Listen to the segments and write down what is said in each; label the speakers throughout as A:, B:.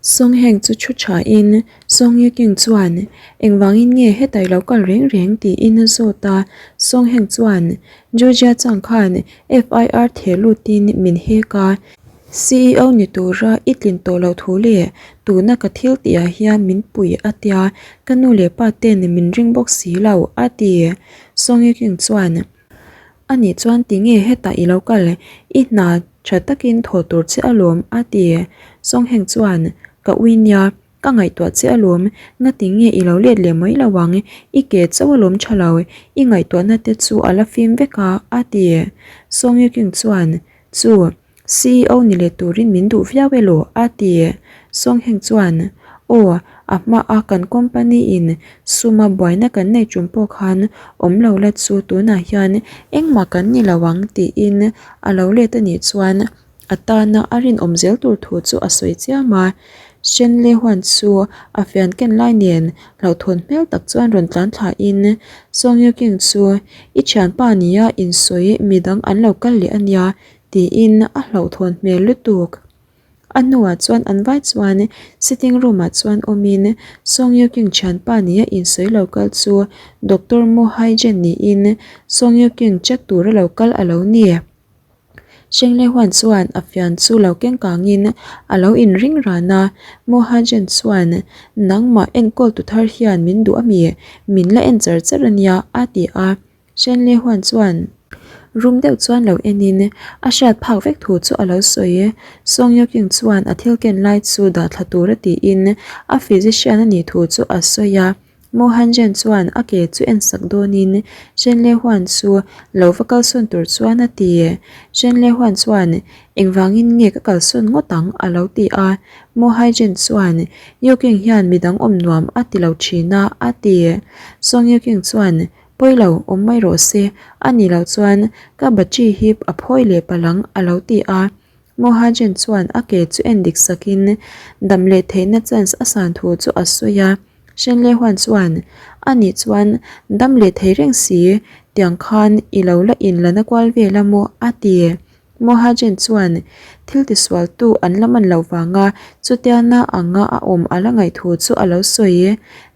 A: Song Heng chu thu tha in Song Yu King chuan engvangin nge heta i lo kal reng reng tiin a zawt a, Song Heng chuan Georgia chang khan FIR theh lutin min hek a, CEO ni tura i tlin tawh loh thu leh tuna ka thil tihah hian min pui a tia, ka nu leh pa ten min ring bawk si lo a ti. Song Yu King chuan A nih chuan tinge hetah i lo kal, i hna tha takin thaw tur che alawm a ti. Songheng chuan, Ka ui nia, ka ngaihtuah che alawm, ngatinge i lo let leh mai lo ang, i ke chauh alawm tha lo, i ngaihtuahna te chu a la fim vek a a ti. Songyuking chuan, Chu, CEO ni leh turin min duh viau elaw? a ti. Songheng chuan, Aw, a hmaa kan company in suma buaina kan nei tum pawh khan awm lo la chu tunah hian engmah kan ni lo ang tiin a lo let a nih chuan a tana a rinawm zel tur thu chu a sawi chiam a. Shenley huan chu a fian ken lai nen hlauhthawn hmel tak chuan rawn tlan thlain Song Yu King chu i thianpa nia insawi midang an lo kal leh a nia tiin a hlauhthawn hmel lutuk. A hnuah chuan an vai chuan sitting room ah chuan awmin Song Yu King thianpa nia insawi lo kal chu Doctor Mo Hai Jen niin Song Yu King check tura lo kal a lo ni. Shengle Huan chuan a fian chu lo keng kangin a lo inring ran a, Mo Hai Jen chuan nangmah enkawl tu thar hian min duh ami? Min la en char char ania a ti a. Shenley Huan chuan rum deuh chuan lo enin a hriat phak vek thu chu a lo sawi. Song Yew King chuan a thil ken lai chu dah thla tura tiin a physician a nih thu chu a sawi a. Mo Han Zhen chuan a ke chu en sak dawnin Shenley Huan chu lo va kalsawn tur chuan a ti. Shenley Huan chuan engvangin nge ka kalsawn ngawt ang a lo ti a. Mo Hai Zhen chuan Yew King hian midang awm nuam a ti lo thin a a ti. Song Yew King chuan Pawi lo, awm mai rawh se, a nih loh chuan ka battery hi a phawi leh palh ang, a lo ti a. Mohajen chuan a ke chu en dik sakin dam leh theihna chance a san thu chu a sawi a. Shenlei huan chuan, A nih chuan dam leh thei reng si, tiang khan i lo la in la na kual vel a maw? a ti. Mohajen chuan thil tisualtu an la man loh vanga chutiana anga a awm a la ngaih thu chu a lo sawi.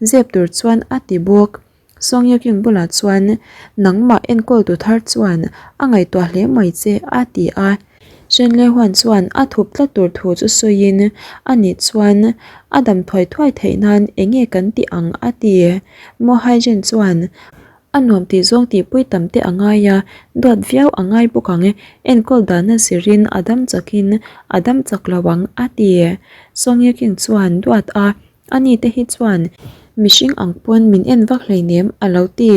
A: Zep tur chuan a ti bawk. Song Ye Kyung bulah chuan, Nangmah enkawltu thar chuan a ngaihtuah hle mai che, a ti a. Shen Le Huan chuan a thup tlat tur thu chu sawiin, A nih chuan a dam thuai thuai theih nan eng nge kan tih ang? a ti. Mo Hai Jin chuan, A nuam tih zawng tihpui tam te a ngai a, duat viau a ngai bawk ang, enkawl dahna zirin a dam chakin a dam chak lo ang, a ti. Song Ye Kyung chuan duat a Ani te hi chuan mihring ang pawn min en vak hleinem a lo ti.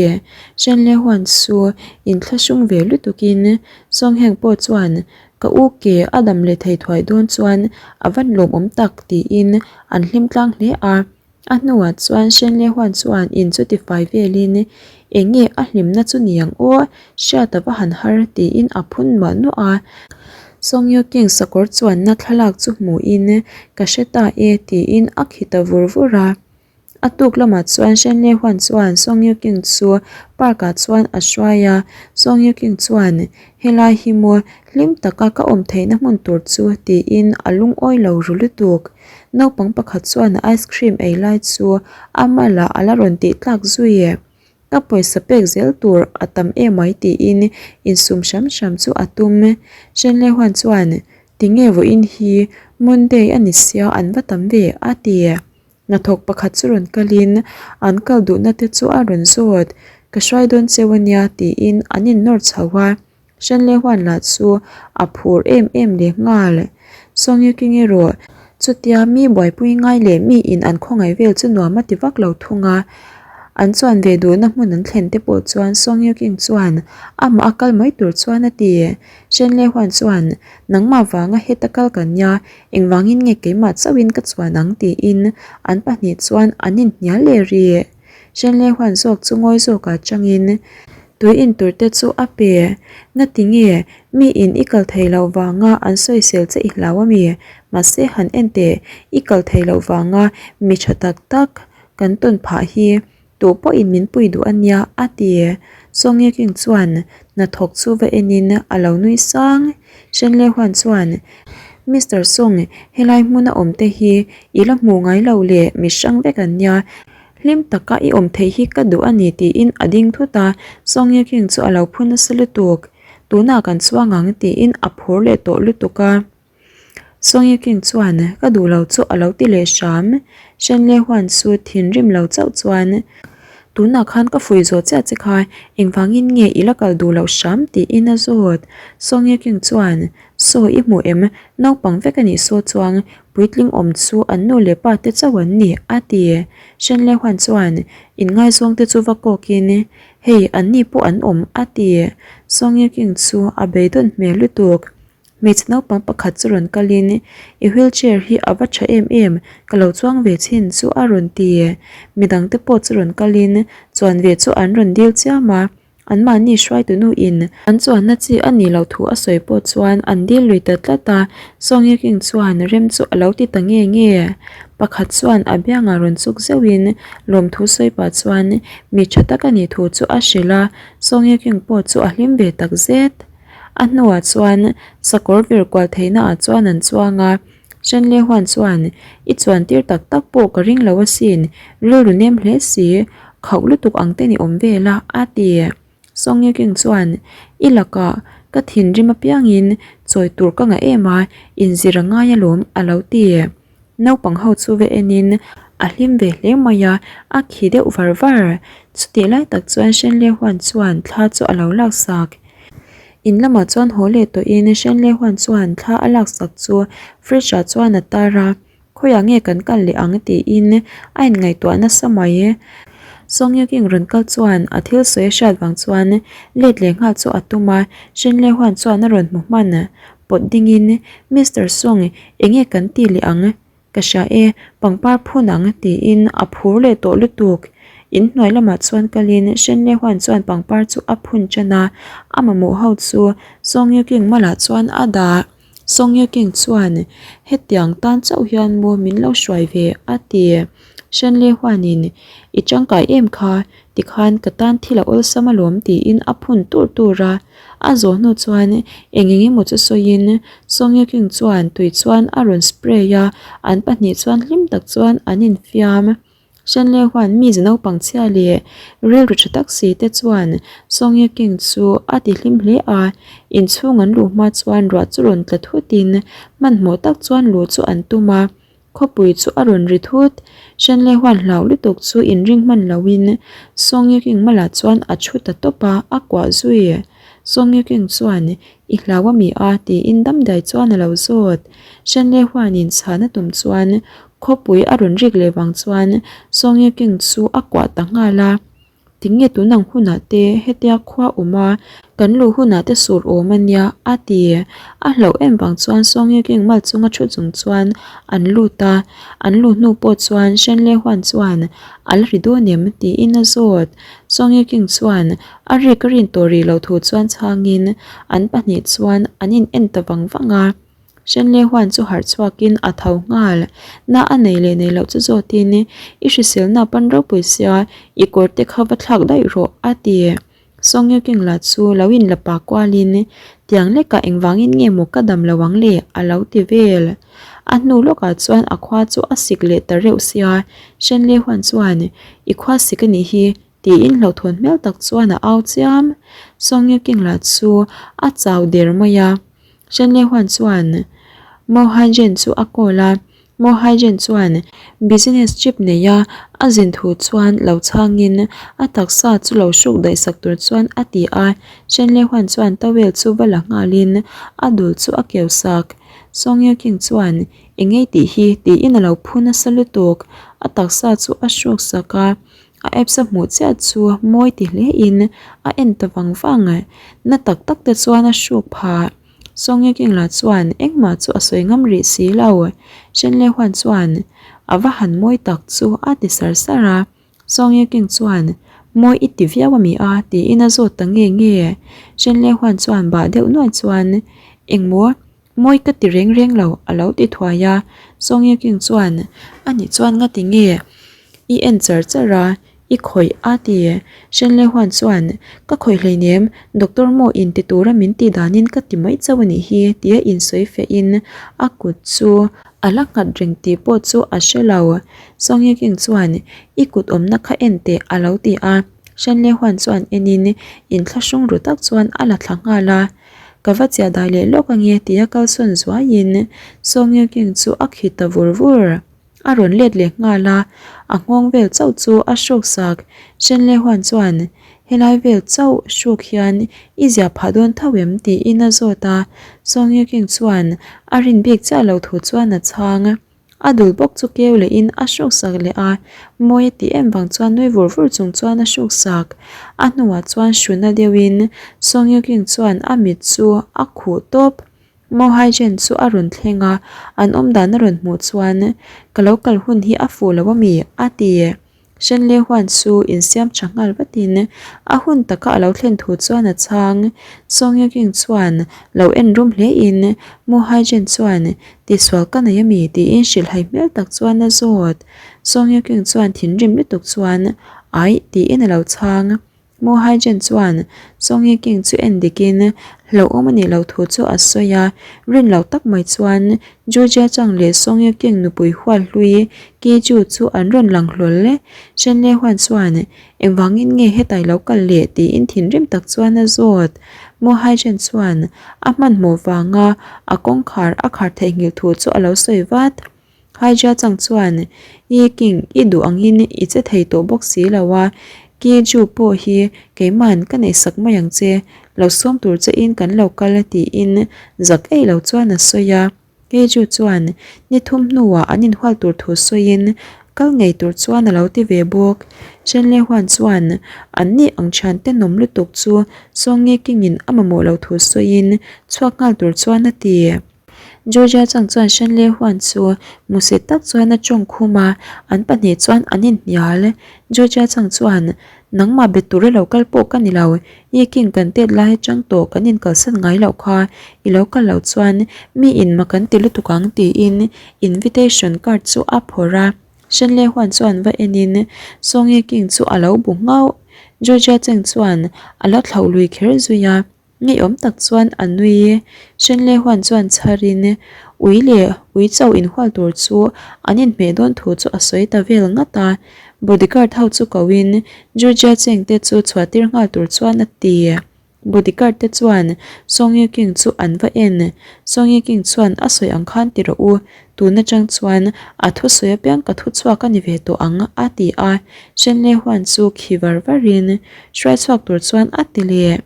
A: Shenle huan chu inthlahrung ve lutukin Songheng pawh chuan ka u ke a dam leh thei thuai dawn chuan a van lawmawm tak tiin an hlim tlang hle a. A hnuah chuan Shenle huan chuan in chu tifai velin eng nge a hlimna chu niang aw hriat a va han har tiin a phun nuah nuah a. Song Yu King sakawr chuanna thlalak chu hmuhin ka hre ta e tiin a khi ta vur vur a. A tuk lamah chuan Shen Lei Huan chuan Song Yu King chu park ah chuan a hruai a, Song Yu King chuan helai hi maw hlim taka ka awm theihna hmun tur chu tiin a lungawi lo ru lutuk. Naupang pakhat chuan a ice cream ei lai chu a malah a la rawn tih tlak zui e. Ka pawisa pek zel tur a tam emai tiin insum hram hram chu a tum. Shenlei huan chuan, Tinge vawiin hi Monday a ni sia an va tam ve a ti. Hnathawk pakhat chu rawn kalin an kal duhna te chu a rawn zawt. Ka hruai dawn cheu a nia tiin an innawr chho a. Shenlei huan lah chu a phur em em leh nghal. Sawngyu-king erawh chutia mi buaipui ngai leh mi in an khawngaih vel chu nuam a ti vak lo thung a. An chuan ve duhna hmun an thlen te pawh chuan Sawngyu-king chuan amah a kal mai tur chuan a ti. Shenlei huan chuan nangmah vanga heta kal kan nia, engvangin nge keimah chauhin ka chuan ang tiin an pahnih chuan an inhnial leh rih. Shenlei huan zawk chu ngawi zawkah changin Tui in tur te chu a pe. Ngati nge mi in i kal thei loh vanga an sawisel che i hlau ami? Mahse han en teh, i kal thei loh vanga mi tha tak tak kan tawn phah hi tu pawhin min pui duh ania a ti. Sawngye King chuan hnathawk chu va enin a lo nui sang. Shenlei huan chuan. Mister Song, helai hmuna awm te hi i la hmuh ngai lo le, mi hrang vek an nia. Hlim taka i awm theih hi ka duh a ni tiin a ding thut a, Song Ye King chu a lo phu nasa lutuk. Tunah kan chuang ang tiin a phur leh tawh lutuk a. Song Ye King chuan ka duh lo chu a lo ti leh hram. Shen Le Huan chu thinrim lo chauh chuan tunah khan ka fuih zawh chiah che kha engvangin nge i la kal duh loh hram tiin a zawt. Song Ye King chuan Saw i hmu em? Naupang vek a nih saw chuang puitling awm chu an nu leh pa te chauh an ni a ti. Shen Le Huan chuan inngaizawng te chu va kawkin hei an ni pawh an awm a ti. Song Ye King chu a beidawn hmel lutuk. Hmeichhe naupang pakhat chu rawn kalin, I wheelchair hi a va tha em em, ka lo chuang ve chhin chu a rawn ti. Midangte pawh chu rawn kalin chuan ve chu an rawn dil chiam a, anmahni hruaitu nuin an chuanna chi a nih loh thu a sawi pawh chuan an dil lui ta tlat a, Song Ye King chuan rem chu a lo ti ta nge nge. Pakhat chuan a biangah rawn chuk zeuhin lawmthu sawi pah chuan mi tha tak a nih thu chu a hrilh a, Song Ye King pawh chu a hlim ve takzet. A hnuah chuan sakawr vir kual theihna ah chuan an chuang a, Shenlei huan chuan i chuan tir tak tak pawh ka ring lo asin, rilru nem hle si, khauh lutuk ang te ni awm vel a, a ti. Song Ye King chuan i lakah ka thinrim apiangin chawi tur ka ngah em a, inzir a ngai alawm a lo ti. Naupang ho chu va enin a hlim ve hle mai a, a khi deuh var var. Chutih lai tak chuan Shenlei huan chuan thla chu a lo laksak. In lamah chuan haw leh tawhin Shenlei huan chuan thla a laksak chu fridge ah chuan a tar a, khawiah nge kan kal leh ang tiin a inngaihtuah nasa mai. Song Ye King rawn kal chuan a thil sawi a hriat vang chuan let leh nghal chu a tum a, Shenlei huan chuan a rawn hmu hman. Pawt dingin, Mister Song, enge kan ti leh ang? Ka hria e, pangpar phun ang, tiin a phur leh tawh lutuk. In hnuai lamah chuan kalin Shen Le Huan chuan pangpar chu a phun tan a, a mamawh ho chu Song Yu King malah chuan a dah. Song Yu King chuan, Hetiang tan chauh hian maw min lo hruai ve? a ti. Shen Le Huanin, I tangkai em kha? Tikhan ka tan thil a awlsam alawm tiin a phun tur tur a. A zawh hnu chuan eng eng emaw chu sawiin Song Ye King chuan tui chuan a rawn spray a, an pahnih chuan hlim tak chuan an infiam. Shen Le Huan mi ze naupang chhia leh rilru tha tak si te chuan Song Ye King chu a ti hlim hle a, inchhung an luh hma chuan ruah chu rawn tla thutin hmanhmawh tak chuan luh chu an tum a. Khawpui chu a rawn ri thut. Shenlei huan hlau lutuk chu inring hman loin Song Ye King malah chuan a thu ta tawp a, a kuah zui. Song Ye King chuan, I hlau a mi a? tiin damdai chuan a lo zawt. Shenlei huanin chhan a tum chuan khawpui a rawn rik leh vang chuan Song Ye King chu a kuah ta nghal a. Tinge tunang hunah te hetia khua awm a, kan luh hunah te sur awm a nia a ti. A hlauh em vang chuan Sawngye King mal chunga thu chung chuan an lut a, an luh hnu pawh chuan Shenle Huan chuan a la ri dawn em tiin a zawt. Sawngye King chuan a rik a rin tawh rih loh thu chuan chhangin an pahnih chuan an in en ta vang vang a. Shenlei huan chu harh chhuakin a tho nghal. Na a nei leh nei loh chu zawtin, I hriselna pan ropui sia, i kawr te kha va thlak daih rawh, a ti. Song Ye King lah chu lo in la pa kualin, Tiang lekah engvangin nge maw ka dam lo ang le? a lo ti vel. A hnu lawkah chuan a khua chu a sik leh ta reuh sia. Shenlei huan chuan, I khua sik a nih hi, tiin hlauhthawn hmel tak chuan a au chiam. Song Ye King lah chu a chau der mai a. Shenlei Huan chuan Mo Haijen chu a call a, Mo Haijen chuan business trip nei a a zin thu chuan lo chhangin a taksa chu lo hruk daih sak tur chuan a ti a, Shenlei Huan chuan towel chu va la nghalin a dul chu a keu sak. Song Ye King chuan eng ngei tih hi tiin a lo phu nasa lutuk, a taksa chu a hruk sak a, a apps a hmuh chiah chu mawi ti hle in a en ta vang vang na tak tak te chuan a hruk phah Song Ye King lah chuan engmah chu a sawi ngam rih si lo Shen Le Huan chuan a va han mawi tak chu a ti sar sar a Song Ye King chuan mawi i ti viau a mi a tiin a zawt ta nge nge Shen Le Huan chuan bah deuh nuai chuan engmaw Mawi ka ti reng reng lo, a lo ti thuai a. Song Ye King chuan, Ani chuan ngati nge i en char char a, I khawih a ti. Shenle Huan chuan, Ka khawih hleinem, Doctor maw in ti tura min tih danin ka ti mai chauh a nih hi tia insawi fehin a kut chu a la nghat reng tih pawh chu a hre lo. Song Ye King chuan, I kut awmna kha en teh a lo ti a. Shenle Huan chuan enin inthlahrung ru tak chuan a la thla nghal a. Ka va chiah dai leh lawk ange tia kalsawn zuaiin Song Ye King chu a khit ta vur vur. A rawn let leh nghal a, a nghawng vel chauh chu a hruk sak. Shenle Huan chuan, Helai vel chauh hruk hian i ziah phah dawn tho em? tiin a zawt a. Song Ye King chuan a rin bik chiah lo thu chuan a chhang. A dul bawk chu keu lehin a hruk sak leh a, mawi a tih em vang chuan nui vur vur chung chuan a hruk sak. A hnuah chuan hruna deuhin Song Ye King chuan a mit chu a khuh tawp. Mohajen chu a rawn thleng a, an awm dan a rawn hmuh chuan, Ka lo kal hun hi a fuh lo a mi? a ti. Shenle Huan chu insiam tha nghal vatin a hun taka a lo thlen thu chuan a chhang. Song Ye-king chuan lo en rum hle in Mohajen chuan, Tihsual ka nei a mi? tiin hrilhhai hmel tak chuan a zawt. Song Ye-king chuan thinrim lutuk chuan, Aih tiin a lo chhang. Mo Haijen chuan Song Ye King chu en dikin hlauhawm a nih loh thu chu a sawi a, rin loh tak mai chuan Zhu Jiachang leh Song Ye King nupui hual hlui Ki Ju chu an rawn lang hlawl e. Shen Le Huan chuan engvangin nge hetai lo kal leh tiin thinrim tak chuan a zawt. Mo Haijen chuan a hmanhmawh vanga a kawngkhar a khar theihnghilh thu chu a lo sawi vat. Haijia chang chuan, Ye King, i duh angin i che thei tawh bawk si lo a, Ki Ju pawh hi keima'n ka neihsak mai ang che, lo sawm tur che in kan lo kal tiin zak eih lo chuan a sawi a. Ki Ju chuan ni thum hnuah an inhual tur thu sawiin kal ngei tur chuan a lo ti ve bawk. Chen Le Huan chuan an ni ang thian tenawm lutuk chu Song Ye King in a mamawh lo thu sawiin chhuak nghal tur chuan a ti. Georgia chang chuan Shenley Huan chu musit tak chuan a tawng khum a, an pahnih chuan an inhnial. Georgia chang chuan, Nangmah be tura lo kal pawh ka ni lo, i king kan tet lai atang tawh kan inkalsan ngai loh kha, i lo kal loh chuan mi in ma kan ti lutuk ang tiin invitation card chu a phawrh a. Shenley Huan chuan va enin Song Ye King chu a lo bu nghauh. Georgia Cheng chuan a la thlauh lui kher zui a. Ngeiawm tak chuan a nui. Shenle Huan chuan chharin ui leh ui chauh inhual tur chu an inhmeh dawn thu chu a sawi ta vel ngat a. Bodyguard ho chu koin Georgia Cheng te chu chhuah tir nghal tur chuan a ti. Bodyguard te chuan Song Ye King chu an va en. Song Ye King chuan a sawi ang khan ti rawh u, tun atang chuan a thusawi apiang ka thu chhuak a ni ve tawh ang a ti a. Shenle Huan chu khi var varin hruai chhuak tur chuan a ti leh.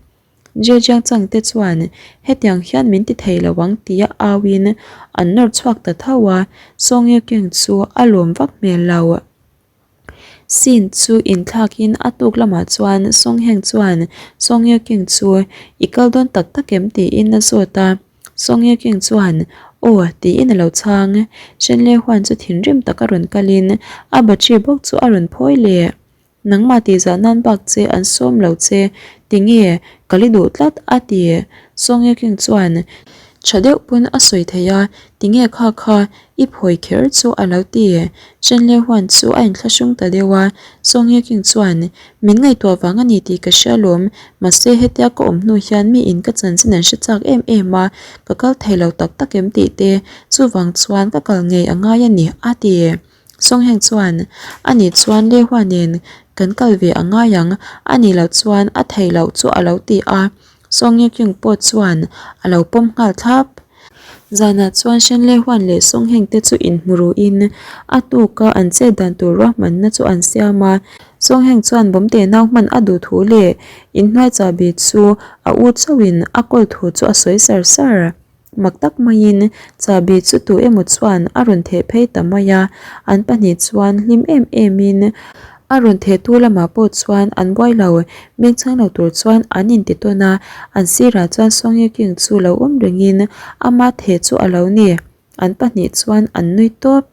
A: Zhejiang chang te chuan hetiang hian min ti thei lo ang tia auin an nawr chhuak ta tho a, Song Ye Kyung chu a lawm vak hmel lo. Scene chu inthlakin a tuk lamah chuan Song Heng chuan Song Ye Kyung chu i kal dawn tak tak em tiin a zawt a, Song Ye Kyung chuan aw tiin a lo chhang. Shen Le Huan chu thinrim taka rawn kalin a battery bawk chu a rawn phawi leh. Nangmah tihzah nan bak che an sawm lo che, tinge ka li duh tlat a ti. Song Ye King chuan tha deuh pawn a sawi thei a, tinge kha kha i phawi kher chu a lo ti. Chen Le Huan chu a inthlahrung ta deuh a, Song Ye King chuan min ngaihtuah vang a ni tih ka hria lawm, mahse hetia ka awm hnu hian mi in ka chanchin an hre chak em em a, ka kal thei lo tak tak em tih te, chuvang chuan ka kal ngei a ngai a ni a ti. Songheng chuan, A nih chuan Lehua nen kan kal ve a ngai ang, a nih loh chuan a theih loh chu a lo ti a. Songyekyung pawh chuan a lo pawm nghal thlap. Zanah chuan Shen Lehuan leh Songheng te chu inhmu ruhin a tuka an chet dan tur ruahmanna chu an siam a. Songheng chuan Bawmte nau hman a duh thu leh inhnuai chahbi chu a u chauhin a kawl thu chu a sawi sar sar. Mak tak maiin chahbi chu tu emaw chuan a rawn theh phei ta mai a, an pahnih chuan hlim em emin a rawn thehtu lamah pawh chuan an buai lo, beng chhang lo tur chuan an inti tawn a, an sirah chuan Song Ye King chu lo awm rengin ama theh chu a lo ni, an pahnih chuan an nui tawp.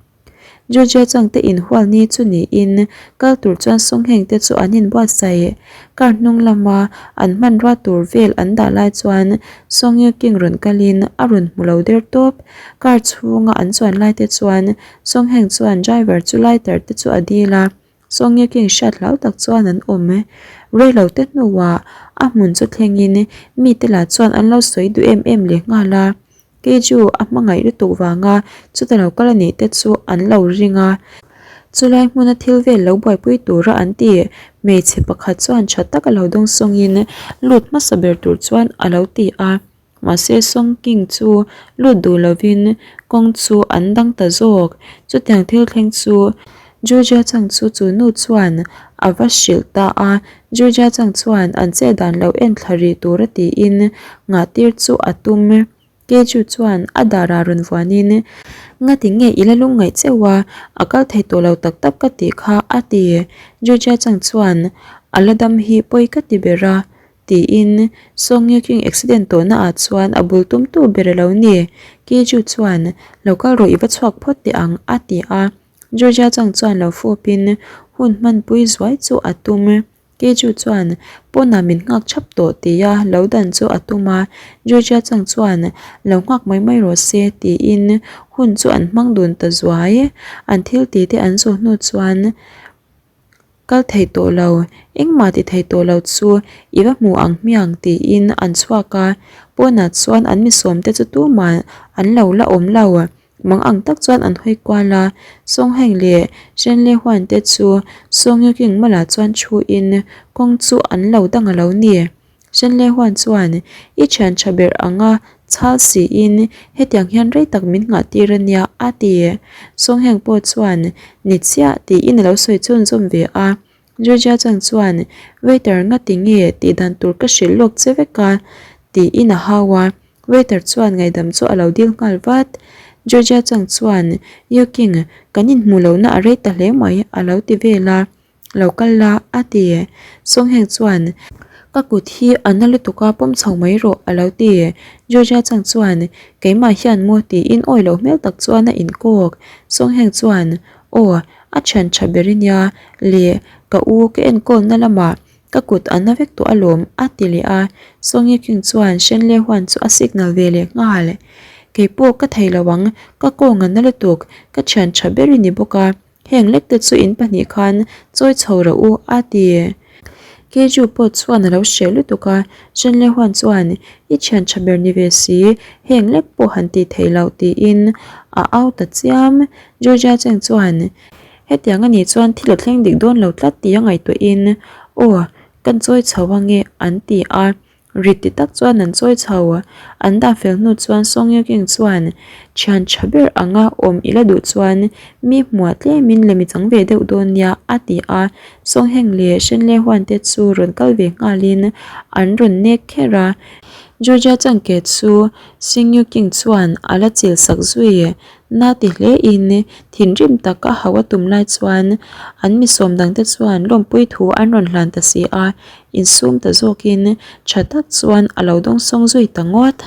A: Georgia changte inhual ni chu niin kal tur chuan Songheng te chu an inbuatsaih. Car hnung lama an hmanrua tur vel an dah lai chuan Songyu King rawn kalin a rawn hmu lo der tawp. Car chhunga an chuan lai te chuan Songheng chuan driver chu lighter te chu a dil a. Song Ye King hriat hlau tak chuan an awm. Rei lo te hnuah a hmun chu thlengin mite lah chuan an lo sawi duh em em leh nghal a. Keju a hmangaih lutuk vanga chuta lo kal a nih te chu an lo ring a. Chulai hmuna thil vel lo buaipui tura an ti. Hmeichhe pakhat chuan tha taka lo dawngsawngin lut hmasa ber tur chuan a lo ti a. Mahse Song King chu lut duh lovin kawng chu an dang ta zawk. Chutiang thil thleng chu Georgia chang chu chu nu chuan a va hrilh ta a. Georgia chang chuan an che dan lo en thla rih tura tiin ngahtir chu a tum. Keju chuan a darah rawn vuanin, Ngati nge i la lungngaih cheu a, a kal thei tawh lo tak tak ka tih kha a ti. Georgia chang chuan a la dam hi pawi ka ti ber a. Tiin Song Ye King accident tawhna ah chuan a bul tum tu ber a lo ni. Ki Ju chuan, Lo kal rawh i va chhuak phawt teh ang, a ti a. Georgia chang chuan lo fawpin hun hmanpui zuai chu a tum. Ki Ju chuan, Pawnah min nghak chhap tawh tia lo dan chu a tum a. Georgia chang chuan, Lo nghak mai mai rawh se, tiin hun chu an hmang dun ta zuai. An thil tih te an zawh hnu chuan, Kal thei tawh lo, engmah ti thei tawh lo chu i va hmu ang hmiang tiin an chhuak a, pawnah chuan an mi sawmte chu tumah an lo la awm lo. Mang ang tak chuan an hawi kual a, Song Heng leh Shen Le Huan te chu Song Yu King malah chuan thuin kawng chu an lo dang a lo ni. Shen Le Huan chuan, I thian tha ber anga chhal siin hetiang hian rei tak min nghah tir a nia, a ti. Song Heng pawh chuan, Ni chiah, tiin a lo sawi chhun zawm ve a. Georgia Chang chuan, Waiter ngati nge tih dan tur ka hrilh lawk che vek a, tiin a hau a. Waiter chuan ngaihdam chu a lo dil nghal vat. Georgia Chang chuan, Yu King, kan inhmuh lohna a rei ta hle mai, a lo ti vel a. Lo kal la, a ti. Songheng chuan, Ka kut hi a na lutuk a, pawm chho mai rawh, a lo ti. Georgia chang chuan, Keimah hian maw tiin awi loh hmel tak chuan a inkawk. Songheng chuan, Aw, a thian tha ber i nia, le ka u ka enkawlna lamah ka kut a na vek tawh alawm, a ti leh a. Songi King chuan Shen Le Huan chu a signal ve leh nghal. Keipawh ka thei lo ang, ka kawng a na lutuk, ka thian tha ber i ni bawk a. Heng lek te chu in pahnih khan chawi chho rawh u, a ti. Keju pawh chuan a lo hreh lutuk a, Shenle Huan chuan, I thian tha ber ni ve si, heng lek pawh han tih theih loh tiin a au ta chiam. Georgia Cheng chuan, Hetiang a nih chuan thil a thleng dik dawn lo tlat tih a ngaihtuahin, Aw, kan chawi chho ange, an ti a. Rit ti tak chuan an chawi chho. An dah fel hnu chuan Song Ye King chuan, Thian tha ber anga awm i la duh chuan mi hmuah tlemin lem i chang ve deuh dawn nia, a ti a. Song Heng leh Shen Le Huan te chu rawn kal ve nghalin an rawn nek kher a. Georgia changke chu Sing Yu King chuan a la chil sak zui. Na ti hle in thinrim tak a hau a tum lai chuan an mi sawm dang te chuan lawmpui thu an rawn hlan ta si a, insum ta zawkin tha tak chuan a lo dawngsawng zui ta ngawt.